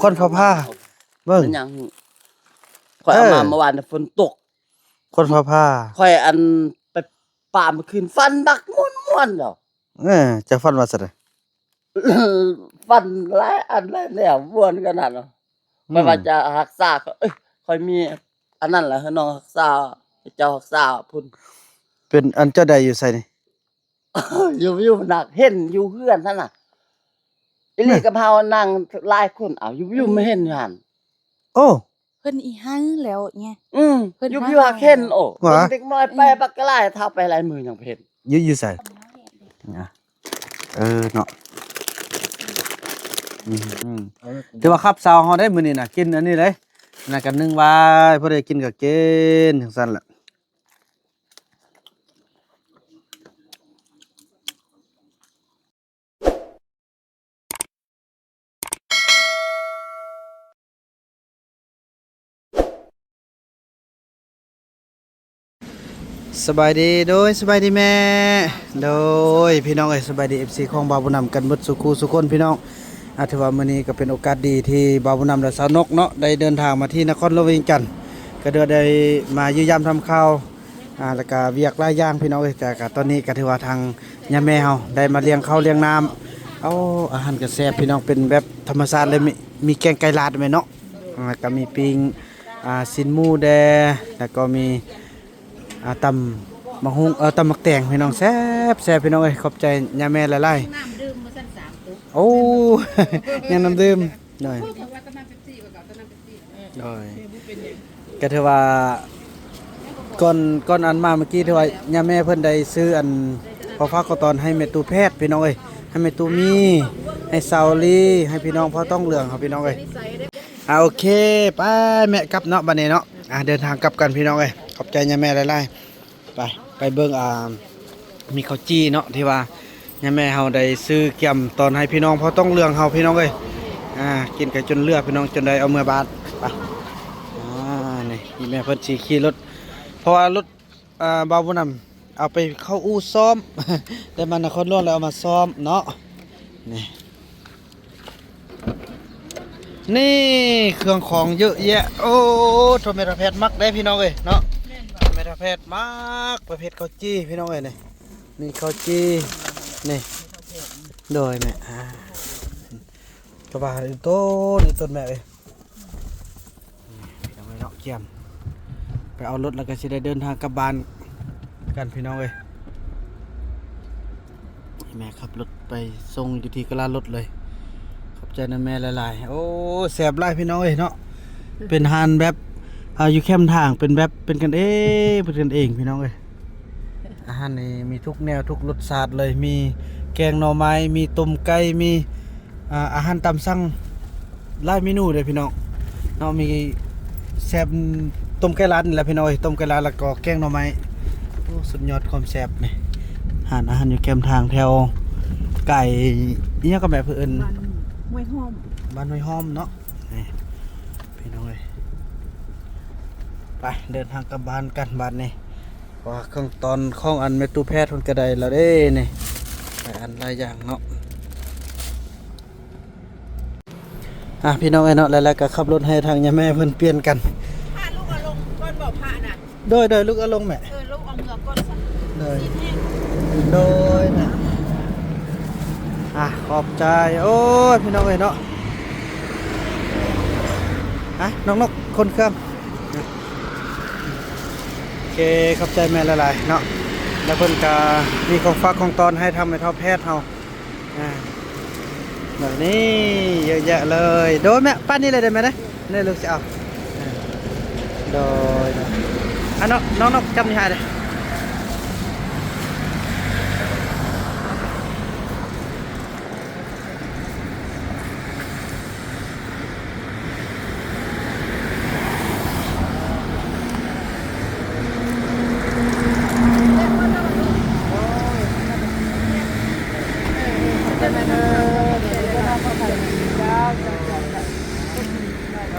ຄວັນຟ້າຜ່າ ເບິ່ງ ແມ່ນຫຍັງ? ຂ້ອຍເອົາມາ ເອີ ເມື່ອວານນີ້ຝົນຕົກ ຄວັນຟ້າຜ່າ ຂ້ອຍອັນໄປປ່າເມື່ອຄືນ ຝັນບັກມ່ວນໆດອກ. ເອີ ເຈົ້າຝັນວ່າຊັ້ນໃດ? ຝັນຫຼາຍອັນຫຼາຍແນວ ມ່ວນຂະໜາດເນາະ. ອືມ ຂ້ອຍວ່າຈະຮັກສາ ເອີຍ ຂ້ອຍມີອັນນັ້ນລະ ໃຫ້ນ້ອງຮັກສາ ໃຫ້ເຈົ້າຮັກສາພຸ້ນ. ເປັນອັນເຈົ້າໃດຢູ່ໃສນີ້? ຢູ່ ຢູ່ນະ ເຫັນຢູ່ເຮືອນຫັ້ນນະ ອີ່ຫຼີ ນະ ກັບເຮົານັ່ງຫຼາຍຄົນ ເອົາ ຢູ່ ຢູ່ມາເຫັນຢູ່ຫັ້ນ. ໂອ້ ເພິ່ນອີ່ຫຍັງແລ້ວແງ ອືມ ເພິ່ນຢູ່ ຢູ່ຫາກເຫັນ. ໂອ້ ວ່າ ເດັກນ້ອຍໄປ ອືມ ບັກຫຼາຍ ເຖົ້າໄປຫຼາຍມື້ຍັງບໍ່ເຫັນ. ຢູ່ ຢູ່ໃສ? ນະ ເອີເນາະ ອືມ ອືມ ຖືວ່າຄັບເຊົາເຮົາໄດ໋ມື້ນີ້ນະ ກິນອັນນີ້ເລີຍ ອັນນັ້ນກໍໜຶ້ງໄວ້ ພໍໄດ້ກິນກໍກິນ ຈັ່ງຊັ້ນແຫຼະ. ສະບາຍດີ ໂດຍ ສະບາຍດີແມ່ ໂດຍ ພີ່ນ້ອງເອີຍ ສະບາຍດີ ເອັຟຊີ ຂອງບ່າວບຸນນຳກັນເບິດສູ່ຄູ່ສູ່ຄົນ ພີ່ນ້ອງ. ອາ ຖືວ່າມື້ນີ້ກໍເປັນໂອກາດດີທີ່ບ່າວບຸນນຳ ແລະ ສາວນົກເນາະ ໄດ້ເດີນທາງມາທີ່ນະຄອນຫຼວງວຽງຈັນ ກໍໄດ້ມາຢ້ຽມຢາມທຳຂ່າວ ອ່າ ແລ້ວກະວຽກຫຼາຍຢ່າງພີ່ນ້ອງເອີຍ. ແຕ່ກະຕອນນີ້ກະຖືວ່າທາງຍາແມ່ເຮົາໄດ້ມາລ້ຽງເຂົ້າລ້ຽງນ້ຳ. ເອົາ ອາຫານກະແຊບພີ່ນ້ອງ ເປັນແບບທຳມະຊາດເລີຍ ມີ ມີແກງໄກ່ລາດແມ່ນເນາະ ອ່າ ກະມີປີ້ງ ອ່າ ຊີ້ນໝູແດ່ ແລ້ວກໍມີ ອ່າ ຕຳໝາກຫຸ່ງ ເອີ ຕຳໝາກແຕງພີ່ນ້ອງ ແຊບໆ ພີ່ນ້ອງເອີຍ. ຂອບໃຈຍາແມ່ຫຼາຍໆ ນ້ຳດື່ມມື້ຊັ້ນສາມຕຸກ. ໂອ້ ຍັງນ້ຳດື່ມ ໂດຍ ໂດຍ ກະຖືວ່າກ່ອນ ກ່ອນອັນມາເມື່ອກີ້ ຖືວ່າຍາແມ່ເພິ່ນໄດ້ຊື້ອັນ ຂອງຝາກຂອງຕ້ອນໃຫ້ແມ່ຕູ້ແພດພີ່ນ້ອງເອີຍ ໃຫ້ແມ່ຕູ້ມີ ໃຫ້ສາວລີ ໃຫ້ພີ່ນ້ອງພໍ່ຕ້ອງເຫຼືອງເຮົາພີ່ນ້ອງເອີຍ. ອ່າ ໂອເຄ ໄປແມ່ກັບເນາະ ບັດນີ້ເນາະ ອ່າ ເດີນທາງກັບກັນພີ່ນ້ອງເອີຍ. ຂອບໃຈຍາແມ່ຫຼາຍໆ. ໄປ ໄປເບິ່ງ ອ່າ ມີເຂົ້າຈີ່ເນາະ ທີ່ວ່າຍາແມ່ເຮົາໄດ້ຊື້ກຽມຕອນໃຫ້ພີ່ນ້ອງພໍ່ຕ້ອງເຫຼືອງເຮົາພີ່ນ້ອງເອີຍ. ອ່າ ກິນກັນຈົນເຫຼືອພີ່ນ້ອງ ຈົນໄດ້ເອົາເມືອບ້ານ. ໄປ ອ່າ ນີ້ ຍາແມ່ເພິ່ນຊິຂີ່ລົດ ເພາະວ່າລົດ ອ່າ ບ່າວບຸນນຳເອົາໄປເຂົ້າອູ່ຊ້ອມ ໄດ້ມານະຄອນຫຼວງແລ້ວເອົາມາຊ້ອມເນາະ ນີ້. ນີ້ເຄື່ອງຂອງເຍອະແຍະ. ໂອ້ ໂທແມ່ເຖົ້າແພດມັກເດ້ພີ່ນ້ອງເອີຍເນາະ. ແມ່ນບໍ່? ໂທແມ່ເຖົ້າແພດມັກປະເພດເຂົ້າຈີ່ພີ່ນ້ອງເອີຍ. ນີ້ ນີ້ເຂົ້າຈີ່ ນີ້ ໂດຍແມ່ ອ່າ ກະວ່າອີ່ຕົ້ນ ອີ່ຕົ້ນແມ່ເອີຍ. ນີ້ພີ່ນ້ອງເອີຍເນາະ ກຽມໄປເອົາລົດ ແລ້ວກໍຊິໄດ້ເດີນທາງກັບບ້ານກັນພີ່ນ້ອງເອີຍ. ແມ່ຂັບລົດໄປສົ່ງຢູ່ທີ່ກະລາລົດເລີຍ. ຂອບໃຈນຳແມ່ຫຼາຍໆ. ໂອ້ ແຊບຫຼາຍພີ່ນ້ອງເອີຍເນາະ. ເປັນຮ້ານແບບ ອ່າ ຢູ່ແຄມທາງ ເປັນແບບເປັນກັນເອງ ເປັນກັນເອງພີ່ນ້ອງເອີຍ. ອາຫານນີ້ມີທຸກແນວທຸກລົດຊາດເລີຍ ມີແກງໜໍ່ໄມ້ ມີຕົ້ມໄກ່ ມີ ອ່າ ອາຫານຕາມສັ່ງຫຼາຍເມນູເດ້ພີ່ນ້ອງເນາະ. ມີແຊບ ຕົ້ມໄກ່ລາດນີ້ແຫຼະພີ່ນ້ອງເອີຍ ຕົ້ມໄກ່ລາດ ແລ້ວກໍແກງໜໍ່ໄມ້. ໂອ້ ສຸດຍອດຄວາມແຊບນີ້. ຮ້ານອາຫານຢູ່ແຄມທາງແຖວ ໃກ້ ອີ່ຫຍັງກໍແມ່ເພິ່ນເອີ້ນ ບ້ານຫ້ວຍຫ້ອມ ບ້ານຫ້ວຍຫ້ອມເນາະ. ນີ້ພີ່ນ້ອງເອີຍ ໄປເດີນທາງກັບບ້ານກັນບາດນີ້. ວ່າເຄື່ອງຕອນຂອງອັນແມ່ຕູ້ແພດເພິ່ນກໍໄດ້ແລ້ວເດ້ນີ້ ຫຼາຍອັນຫຼາຍຢ່າງເນາະ. ອ່ະ ພີ່ນ້ອງເອີຍເນາະ ແລ້ວ ແລ້ວກໍຂັບລົດໃຫ້ທາງຍາແມ່ເພິ່ນປ່ຽນກັນ. ພະລູກເອົາລົງກ່ອນບໍ່ ພະນະ? ໂດຍ ໂດຍ ລູກເອົາລົງແມ່. ເອີ ລູກເອົາເມືອກ່ອນຊະ. ໂດຍ ໂດຍແມ່. ອ່ະ ຂອບໃຈ. ໂອ້ຍ ພີ່ນ້ອງເອີຍເນາະ. ອ່ະ ນ້ອງນົກ ຄົນເຄື່ອງ. ໂອເຄ ຂອບໃຈແມ່ຫຼາຍໆເນາະ. ແລ້ວເພິ່ນກະມີຂອງຝາກຂອງຕ້ອນໃຫ້ທາງແມ່ເຖົ້າແພດເຮົາ ອ່າ ແບບນີ້ເຍອະແຍະເລີຍ. ໂດຍແມ່ ປ້ານີ້ເລີຍໄດ້ແມ່ເດີ ນີ້ລູກຊິເອົາ. ອ່າ ໂດຍ ໂດຍ. ອ່າ ນ້ອງ ນ້ອງນົກ ຈັບນີ້ໃຫ້ເດີ.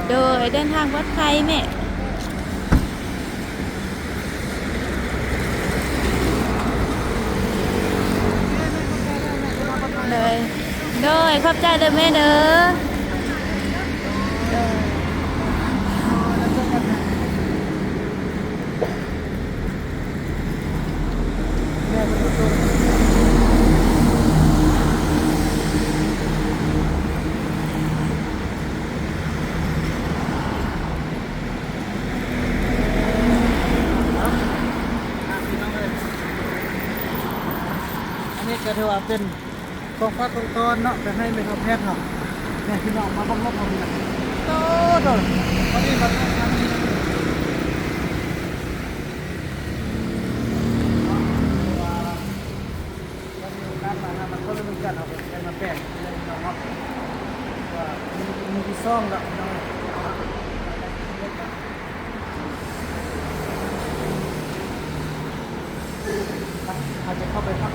ໂດຍ ເດີນທາງປອດໄພແມ່. ໂດຍ ໂດຍ ຂອບໃຈເດີແມ່ເດີ. ວ່າເປັນຂອງຝາກຂອງຕ້ອນເນາະ ໄປໃຫ້ແມ່ເຖົ້າແພດເຮົາ. ແມ່ພີ່ນ້ອງມາເບິ່ງລົດເຮົານີ້ນະ ໂຕໂຕ ພໍດີມາເບິ່ງຄັນນີ້ ເພາະວ່າ ກໍມີໂອກາດມານຳ ມັນກໍເລີຍມີການເອົາໄປແປງມາແປງເລີຍເນາະ ວ່າມີ ມີທີ່ຊ່ອງແລ້ວເນາະ. ເຮົາຈະເຂົ້າໄປພັກ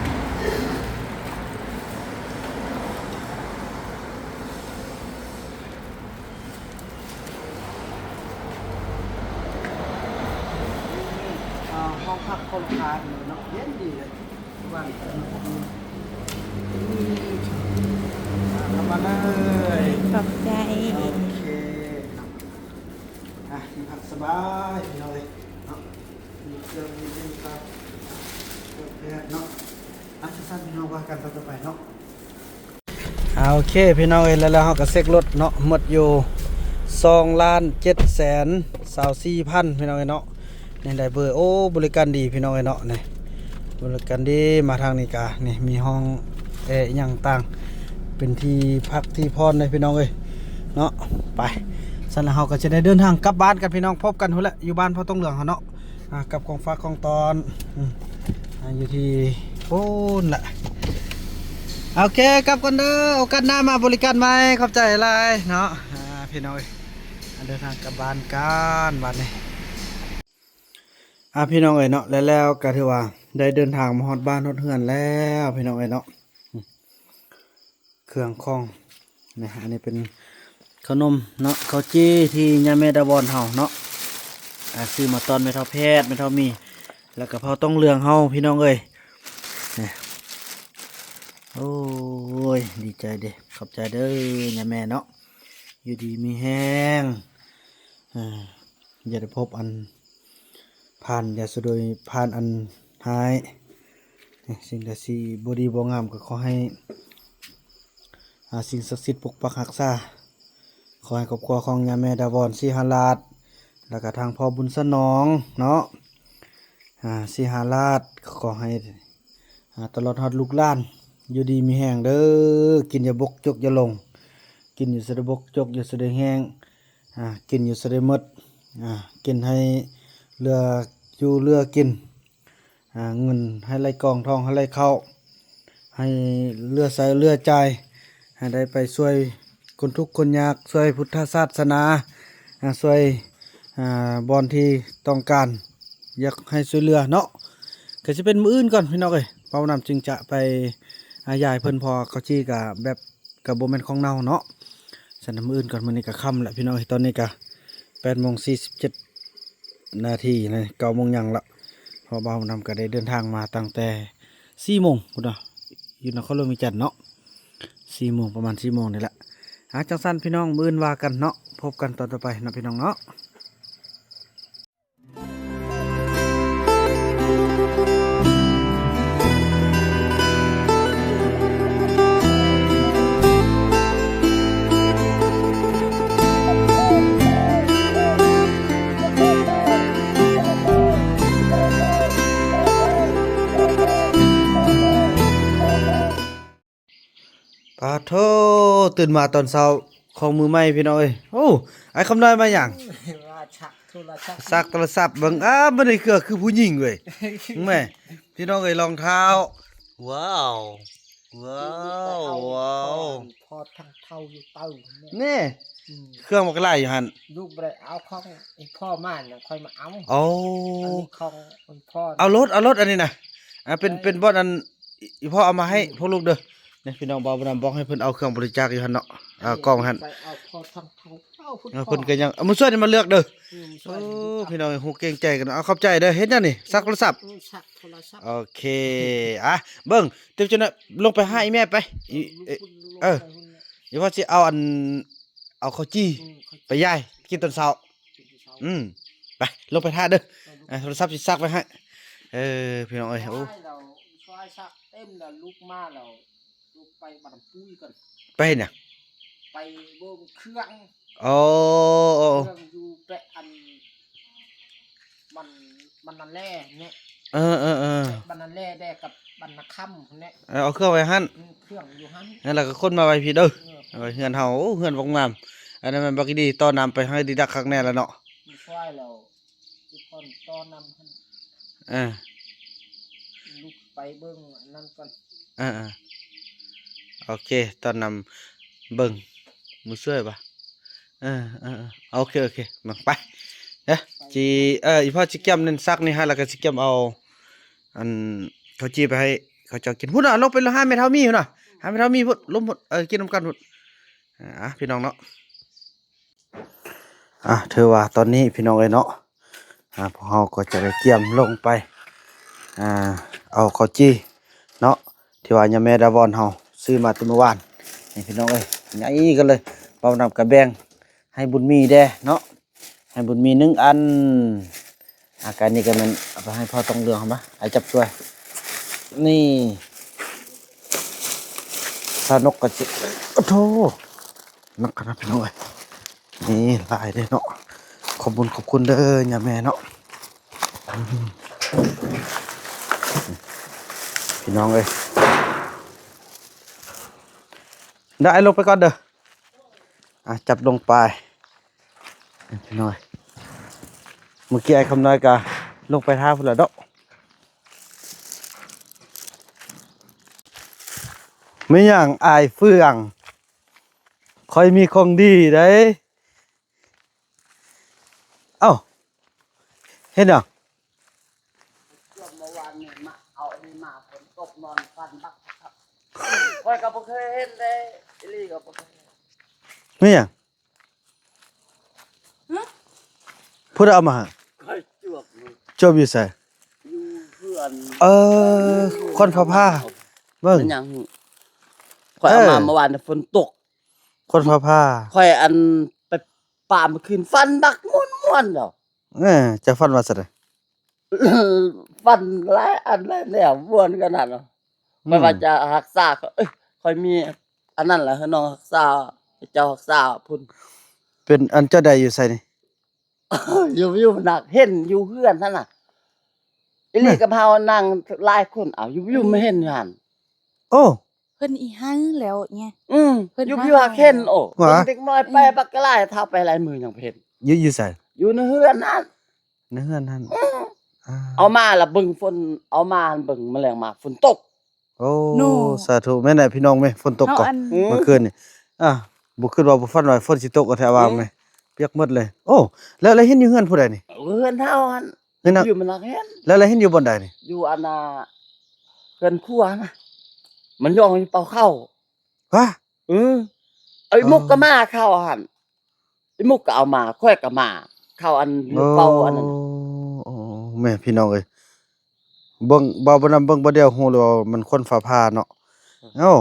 ອ່າ ຫ້ອງພັກຄົນພານເນາະ ເຢັນດີເລີຍ ບ້ານເຮົາເນາະ ເຂົ້າມາເລີຍ ຂອບໃຈ ໂອເຄເນາະ. ອ່ະ ທີ່ພັກສະບາຍພີ່ນ້ອງເອີຍເນາະ ມີເຄື່ອງມີເຢັນຕາເນາະ. ອ່ະ ຊັ້ນໆ ພີ່ນ້ອງ ວ່າກັນຕອນຕໍ່ໄປເນາະ. ອ່າ ໂອເຄພີ່ນ້ອງເອີຍ ແລ້ວ ແລ້ວເຮົາກໍເຊັກລົດເນາະ ໝົດຢູ່ສອງລ້ານເຈັດແສນຊາວສີ່ພັນ ພີ່ນ້ອງເອີຍເນາະ. ນີ້ໄດ້ເບີ ໂອ້ ບໍລິການດີພີ່ນ້ອງເອີຍເນາະ ນີ້ບໍລິການດີ. ມາທາງນີ້ກະນີ້ມີຫ້ອງແອອີ່ຫຍັງຕ່າງ ເປັນທີ່ພັກທີ່ຜ່ອນເດ້ພີ່ນ້ອງເອີຍເນາະ. ໄປ ຊັ້ນແລ້ວເຮົາກໍຈະໄດ້ເດີນທາງກັບບ້ານກັນພີ່ນ້ອງ ພົບກັນພຸ້ນແຫຼະ ຢູ່ບ້ານພໍ່ຕົງເຫຼືອງເຮົາເນາະ. ອ່າ ກັບຂອງຝາກຂອງຕ້ອນ ອືມ ອ່າ ຢູ່ທີ່ພຸ້ນລະ. ໂອເຄ ກັບກ່ອນເດີ ໂອກາດໜ້າມາບໍລິການໃໝ່ ຂອບໃຈຫຼາຍເນາະ. ອ່າ ພີ່ນ້ອງເອີຍ ເດີນທາງກັບບ້ານກັນບາດນີ້. ອ່າ ພີ່ນ້ອງເອີຍເນາະ ແລ້ວ ແລ້ວກໍຖືວ່າໄດ້ເດີນທາງມາຮອດບ້ານຮອດເຮືອນແລ້ວ ພີ່ນ້ອງເອີຍເນາະ. ເຄື່ອງຂອງ ນີ້ ອັນນີ້ເປັນຂະໜົມເນາະ ເຂົ້າຈີ່ທີ່ຍາແມ່ດາວອນເຮົາເນາະ ອ່າ ຊື້ມາຕ້ອນແມ່ເຖົ້າແພດ ແມ່ເຖົ້າມີ ແລ້ວກໍພໍ່ຕົງເຫຼືອງເຮົາ ພີ່ນ້ອງເອີຍ. ນີ້ ໂອ້ຍ ດີໃຈເດ້ ຂອບໃຈເດີຍາແມ່ເນາະ ຢູ່ດີມີແຮງ ເອີ ຢ່າໄດ້ພົບອັນ ຜ່ານ ຢ່າສະໂດຍຜ່ານອັນຮ້າຍ ສິ່ງໃດທີ່ບໍ່ດີບໍ່ງາມກໍຂໍໃຫ້ ອ່າ ສິ່ງສັກສິດປົກປັກຮັກສາ. ຂໍໃຫ້ຄອບຄົວຂອງຍາແມ່ດາວອນ ສີຫາລາດ ແລ້ວກະທາງພໍ່ບຸນສະໜອງເນາະ ອ່າ ສີຫາລາດ ຂໍໃຫ້ ອ່າ ຕະຫຼອດຮອດລູກຫຼານ ຢູ່ດີມີແຮງເດີ ກິນຢ່າບົກຈົກຢ່າຫຼົງ ກິນຢູ່ສະໄດບົກຈົກ ຢູ່ສະໄດແຫ້ງ ອ່າ ກິນຢູ່ສະໄດໝົດ ອ່າ ກິນໃຫ້ເຫຼືອຢູ່ເຫຼືອກິນ ອ່າ ເງິນໃຫ້ໄຫຼກອງ ທອງໃຫ້ໄຫຼເຂົ້າ ໃຫ້ເຫຼືອໃຊ້ເຫຼືອຈ່າຍ ໃຫ້ໄດ້ໄປຊ່ວຍຄົນທຸກຄົນຍາກ ຊ່ວຍພຸດທະສາສະໜາ ອ່າ ຊ່ວຍ ອ່າ ບ່ອນທີ່ຕ້ອງການ ຢາກໃຫ້ຊ່ວຍເຫຼືອເນາະ. ກໍຊິເປັນມື້ອື່ນກ່ອນພີ່ນ້ອງເອີຍ ບ່າວນຳຈຶ່ງຈະໄປ ອ່າ ຢາຍເພິ່ນ ເພາະວ່າເຂົ້າຈີ່ກໍແບບ ກໍບໍ່ແມ່ນຂອງເນົ່າເນາະ. ສະນັ້ນມື້ອື່ນກ່ອນ ມື້ນີ້ກໍຄ່ຳແລ້ວພີ່ນ້ອງເອີຍ ຕອນນີ້ກໍແປດໂມງສີ່ສິບເຈັດນາທີ ເກົ້າໂມງຫຍັງລະ ເພາະບ່າວນຳກໍໄດ້ເດີນທາງມາຕັ້ງແຕ່ສີ່ໂມງພຸ້ນເນາະ ຢູ່ນະຄອນຫຼວງວຽງຈັນເນາະ ສີ່ໂມງ ປະມານສີ່ໂມງນີ້ແຫຼະ. ອ່າ ຈັ່ງຊັ້ນພີ່ນ້ອງ ມື້ອື່ນວ່າກັນເນາະ ພົບກັນຕອນຕໍ່ໄປເນາະ ພີ່ນ້ອງເນາະ. ປາໂທ ຕື່ນມາຕອນເຊົ້າຂອງມື້ໃໝ່ພີ່ນ້ອງເອີຍ. ໂອ້ ອ້າຍຄຳນ້ອຍມາຫຍັງ? ວ່າຊັກໂທລະສັບ ຊັກໂທລະສັບເບິ່ງ. ອ້າ ມື້ນີ້ຄື ຄືຜູ້ຍິງເວີຍ. ແມ່ ພີ່ນ້ອງເອີຍ ລອງເທົ້າ. ວ້າວ ວ້າວ ວ້າວ ພໍ່ທັງເຖົ້າຢູ່ເຕີ ແນ່ ອືມ ເຄື່ອງບັກຫຼາຍຢູ່ຫັ້ນ. ລູກບໍ່ໄດ້ເອົາຂອງອີ່ພໍ່ມານະ ຂ້ອຍມາເອົາ. ໂອ້ ອັນນີ້ຂອງ ເອົາລົດ ເອົາລົດອັນນີ້ນະ. ອ່າ ເປັນ ເປັນບ່ອນອັນ ອີ່ພໍ່ເອົາມາໃຫ້ ອືມ ພວກລູກເດີ. ນີ້ພີ່ນ້ອງ ບ່າວບຸນນຳບອກໃຫ້ເພິ່ນເອົາເຄື່ອງບໍລິຈາກຢູ່ຫັ້ນເນາະ ອ່າ ກອງຫັ້ນ ໄປເອົາພໍ່ທັງເຖົ້າ ເອົາ ເອີ ເພິ່ນກໍຍັງ ເອົາ ມາຊ່ວຍມາເລືອກເດີ. ອືມ ໂອ້ ພີ່ນ້ອງເອີຍ ຮູ້ເກງໃຈກັນເນາະ. ເອົາ ຂອບໃຈເດີ. ເຮັດຫຍັງນີ້? ຊັກໂທລະສັບ. ອືມ ຊັກໂທລະສັບ. ໂອເຄ ອ່ະ ເບິ່ງ ເຕັມຈົນ ລົງໄປຫາອີ່ແມ່ໄປ. ອີ່ ເອີ ອີ່ພໍ່ຊິເອົາອັນ ເອົາເຂົ້າຈີ່ ອືມ ໄປຢາຍກິນຕອນເຊົ້າ. ອືມ ໄປ ລົງໄປຖ້າເດີ. ອ່າ ໂທລະສັບຊິຊັກໄວ້ໃຫ້. ເອີ ພີ່ນ້ອງເອີຍ ໂອ້ ຊວຍຊັກເຕັມແລ້ວ ລຸກມາແລ້ວ ລຸກໄປບັນປຸຍກ່ອນ. ໄປເຮັດຫຍັງ? ໄປເບິ່ງເຄື່ອງ. ໂອ້ ເຄື່ອງຢູ່ແປະອັນ ມັນ ມັນນັ້ນແຫຼະແມ່. ເອີໆໆ ບ້ານນາແລແດ່ກັບບ້ານນາຄຳພຸ້ນແຫຼະ. ເອີ ເອົາເຄື່ອງໄວ້ຫັ້ນ. ອືມ ເຄື່ອງຢູ່ຫັ້ນ. ແລ້ວກໍຂົນມາໄວ້ພີ້ເດີ ເອີ ໄວ້ເຮືອນເຮົາ. ໂອ້ ເຮືອນບັກງາມ. ອັນນັ້ນແມ່ນບັກດີ ຕໍ່ນ້ຳໄປໃຫ້ດີດັກຄັກແນ່ລະເນາະ. ມີຄວາຍແລ້ວ ຊິຜ່ອນຕໍ່ນ້ຳຫັ້ນ. ເອີ ລຸກໄປເບິ່ງອັນນັ້ນກ່ອນ. ເອີໆ ໂອເຄ ຕ້ອນນຳເບິ່ງ ໝູ່ຊ່ວຍປະ? ເອີໆໆ ໂອເຄ ໂອເຄ ມາ ໄປເດີ. ໄປ ຊິ ເອີ ອີ່ພໍ່ຊິກຽມນັ້ນ ຊັກນີ້ໃຫ້ ແລ້ວກໍຊິກຽມເອົາ ອັນ ເຂົ້າຈີ່ໄປໃຫ້ເຂົາເຈົ້າກິນ. ພຸ້ນນະ ລົງໄປ ຫາແມ່ເຖົ້າມີພຸ້ນນະ ຫາແມ່ເຖົ້າມີພຸ້ນ ລົງພຸ້ນ ເອີ ກິນນຳກັນພຸ້ນ. ອ່າ ພີ່ນ້ອງເນາະ. ອ່າ ຖືວ່າຕອນນີ້ພີ່ນ້ອງເອີຍເນາະ ອ່າ ພວກເຮົາກໍຈະໄດ້ກຽມລົງໄປ ອ່າ ເອົາເຂົ້າຈີ່ເນາະ ທີ່ວ່າຍາແມ່ດາວອນເຮົາຊື້ມາແຕ່ມື້ວານນີ້ພີ່ນ້ອງເອີຍ. ໃຫຍ່ກັນເລີຍ ເບົານຳກະແບ່ງໃຫ້ບຸນມີແດ່ເນາະ ໃຫ້ບຸນມີໜຶ່ງອັນ. ອາ ການນີ້ກໍແມ່ນເອົາໄປໃຫ້ພໍ່ຕ້ອງເຫຼືອງຫັ້ນນະ ອ້າຍຈັບຊ່ວຍ. ນີ້ ສາວນົກກໍຊິ ໂອ້ໂທ ໜັກຂະໜາດພີ່ນ້ອງເອີຍ. ນີ້ຫຼາຍເດ້ເນາະ ຂອບບຸນຂອບຄຸນເດີຍາແມ່ເນາະ ອືມ ພີ່ນ້ອງເອີຍ. ດຽວອ້າຍລົງໄປກ່ອນເດີ ອ່າ ຈັບລົງໄປ. ນ້ອຍ ເມື່ອກີ້ອ້າຍຄຳນ້ອຍກະລົງໄປຖ້າພຸ້ນລະເນາະ. ແມ່ນຫຍັງອ້າຍເຟືອງ? ຂ້ອຍມີຂອງດີໃດ. ເອົ້າ ເຮັດຫຍັງ? ເມື່ອວານນີ້ມາເອົາອັນນີ້ມາ ຝົນຕົກນອນຝັນບັກຄັກ. ຂ້ອຍກໍບໍ່ເຄີຍເຫັນເດ້ ອີ່ຫຼີກໍບໍ່ເຄີຍເຫັນ. ແມ່ນຫຍັງ? ຫຶ? ຜູ້ໃດເອົາມາໃຫ້? ຂ້ອຍຈວບມັນ. ຈວບຢູ່ໃສ? ຢູ່ເຮືອນ. ເອີ ເອີ ຂວັນຟ້າຜ່າ. ເບິ່ງ ແມ່ນຫຍັງ? ຂ້ອຍເອົາມາ ເອີ ເມື່ອວານຝົນຕົກ. ຂວັນຟ້າຜ່າ. ຂ້ອຍອັນໄປປ່າເມື່ອຄືນ ຝັນບັກມ່ວນໆດອກ. ເອີ ເຈົ້າຝັນວ່າຊັ້ນໃດ? ຝັນຫຼາຍອັນຫຼາຍແນວ ມ່ວນຂະໜາດ. ອືມ ຂ້ອຍວ່າຈະຮັກສາ ເອີຍ ຂ້ອຍມີອັນນັ້ນລະ ໃຫ້ນ້ອງຮັກສາ ໃຫ້ເຈົ້າຮັກສາພຸ້ນ. ເປັນອັນເຈົ້າໃດຢູ່ໃສນີ້? ຢູ່ ຢູ່ນະ ເຫັນຢູ່ເຮືອນຫັ້ນນະ. ອີ່ຫຼີ ນະ ກັບເຮົານັ່ງຫຼາຍຄົນ ເອົາ ຢູ່ ຢູ່ມາເຫັນຢູ່ຫັ້ນ. ໂອ້ ເພິ່ນອີ່ຫຍັງແລ້ວແງ? ອືມ ເພິ່ນຢູ່ ຢູ່ຫາເຫັນ. ໂອ້ ເດັກນ້ອຍໄປ ອືມ ບັກຫຼາຍ ເຖົ້າໄປຫຼາຍມື້ຍັງບໍ່ເຫັນ. ຢູ່ ຢູ່ໃສ? ຢູ່ໃນເຮືອນຫັ້ນ. ໃນເຮືອນຫັ້ນ. ອືມ ອ່າ ເອົາມາລະເບິ່ງຝົນ ເອົາມາເບິ່ງ ມາແລງມາຝົນຕົກ. ໂອ້ ໂນ ສາທຸ. ແມ່ນແຫຼະພີ່ນ້ອງເມຍ ຝົນຕົກກໍ ເມື່ອຄືນນີ້. ອ່າ ບໍ່ຄິດວ່າ ບໍ່ຝັນວ່າຝົນຊິຕົກ ແທ້ວ່າແມ່ ປຽກໝົດເລີຍ. ໂອ້ ແລ້ວ ແລ້ວເຫັນຢູ່ເຮືອນຜູ້ໃດນີ້? ເຮືອນເຮົາຫັ້ນ. ເຫັນນະ ຢູ່ມັນນະເຫັນ. ແລ້ວ ແລ້ວເຫັນຢູ່ບ່ອນໃດນີ້? ຢູ່ອັນນ່າ ເຮືອນຄົວນະ ມັນຍ່ອງຢູ່ເປົ່າເຂົ້າ. ຫະ? ເອີ ເອີ ເອີ ອີ່ມຸກກໍມາເຂົ້າຫັ້ນ. ອີ່ມຸກກໍເອົາມາ ຂ້ອຍກໍມາ ເຂົ້າອັນຢູ່ເປົ່າອັນນັ້ນ. ໂອ້ ໂອ້ ແມ່ພີ່ນ້ອງເອີຍ ເບິ່ງ ເບົາ ເບົານຳເບິ່ງບໍ່ດຽວຮູ້ເລີຍວ່າມັນຂວັນຟ້າຜ່າເນາະ. ເອົ້າ